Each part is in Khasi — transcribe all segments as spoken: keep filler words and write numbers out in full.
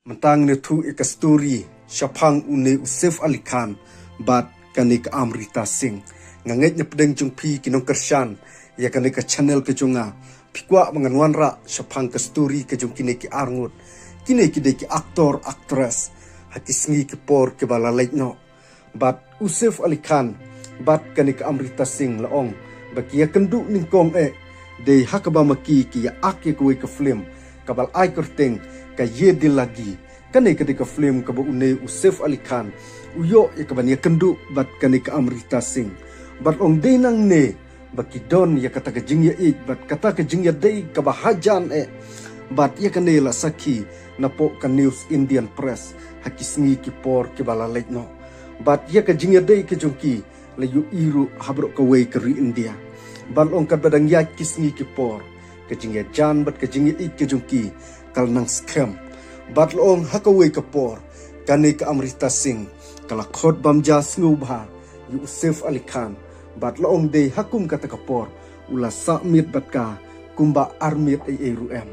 Mynta ngin ïathuh ïa ka story shaphang une u Saif Ali Khan bad kane ka Amrita Singh. Nga ngeit na pdeng jong phi ki nongkyrshan ïa kane ka channel ka jong nga, phi kwah ba ngan wanrah shaphang ka story ka jong kine ki arngut. Kine ki dei ki actor actress ha ki sngi ki por kiba la leit noh. Bad u Saif Ali Khan bad kane ka Amrita Singh la ong ba ki ïakynduh nyngkong eh dei ha kaba ma ki ki ïa ak ïa kawei ka film kaba la ai kyrteng ka Ye Dil Lagi. Kane ka dei ka film kaba une u Saif Ali Khan u ïoh ïa kaban ïakynduh bad kane ka Amrita Singh. Bad la ong dei nangne ba ki don ïa kata ka jingïaieit bad kata ka jingïadei kaba hajan eh. Bad ïa kane la sakhi napoh ka News Indian Press ha ki sngi ki por kiba la leit noh. Bad ïa ka jingïadei ka jong ki la ïohi ruh ha baroh kawei ka ri India. Bad la ong katba dang ïaid ki sngi ki por, ka jingïajan bad ka jingïaieit ka jong ki ka la nang skhem. Bad la ong ha kawei ka por kane ka Amrita Singh ka la khot bam ja sngewbha ïa u Saif Ali Khan. Bad la ong dei ha kum kata ka por u la sah miet bad ka kumba ar miet ei ei ruh em.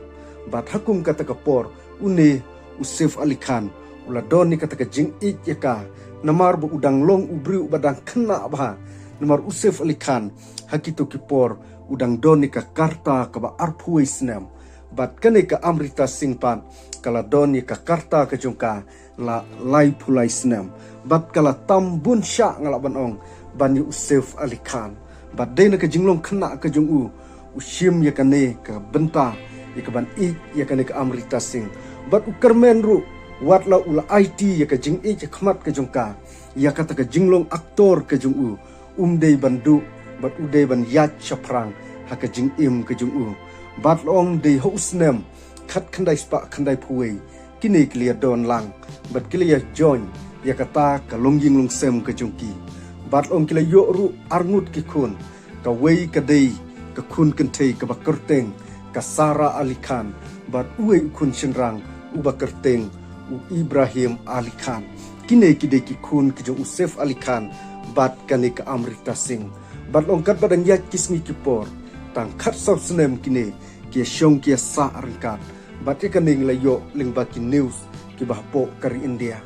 Bad ha kum kata ka por une u Saif Ali Khan u la don ïa kata ka jingïeit ïa ka, namar ba u dang long u briew ba dang khynnah bha. Namar u Saif Ali Khan ha kito ki por u dang don ïa ka karta kaba arphew wei snem. Bad kane ka Amrita Singh pat ka la don ïa ka karta ka jong ka la laiphew lai snem. Bad ka la tam bun shah nga lah ban ong ban ïa u Saif Ali Khan. Bad dei na ka jinglong khynnah ka jong u, u shim ïa kane ka bynta ïa kaban ïeit ïa kane ka Amrita Singh. Bad u kyrmen ruh wat la u la aiti ïa ka jingïeit ha khmat ka jong ka ïa kata ka jinglong actor ka jong u. Um dei ban duh bad u dei ban ïaid shaphrang ha ka jingim ka jong u. Bad la ong dei ha u snem khatkhyndai spah khyndaiphew wei kine ki la ïa don lang bad ki la ïa join ïa kata ka longïing longsem ka jong ki. Bad la ong ki la ïoh ruh arngut ki khun, kawei ka dei ka khun kynthei kaba kyrteng ka Sara Ali Khan bad uwei u khun shynrang uba kyrteng u Ibrahim Ali Khan. Kine ki dei ki khun ki jong u Saif Ali Khan bad kane ka Amrita Singh. Bad la ong katba dang ïaid ki sngi ki por, tang khatsaw snem kine ki ïa shong ki ïa sah ryngkat. Bad ïa kane ngi la ïoh lyngba ki news kiba hapoh ka ri India.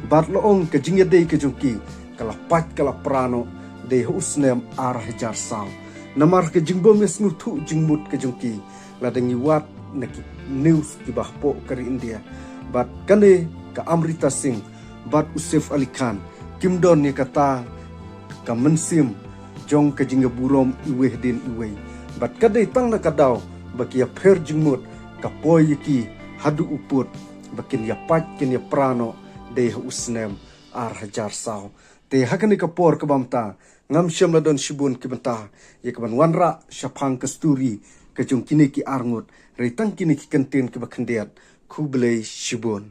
Bad la ong ka jingïadei ka jong ki ka la pait ka la pra noh dei ha u snem ar hajar saw. Namar ka jingbym ïa sngewthuh jingmut ka jong ki, la dang ïa wad na ki news kiba hapoh ka ri India. Bad kane ka Amrita Singh bad u Saif Ali Khan kim don ïa kata ka mynsiem jong ka jingïaburom iwei hadien iwei. Bad ka dei tang na ka daw ba ki ïapher jingmut ka poi ïa ki haduh u pud ba kin ïa pait kin ïa pra noh dei ha u snem ar hajar saw. Te ha kane ka por kaba mynta ngam shym la don shibun ki bynta ïa kaban wanrah shaphang ka story ka jong kine ki arngut, hynrei tang kine ki kyntien kiba khyndiat. Khublei shibun.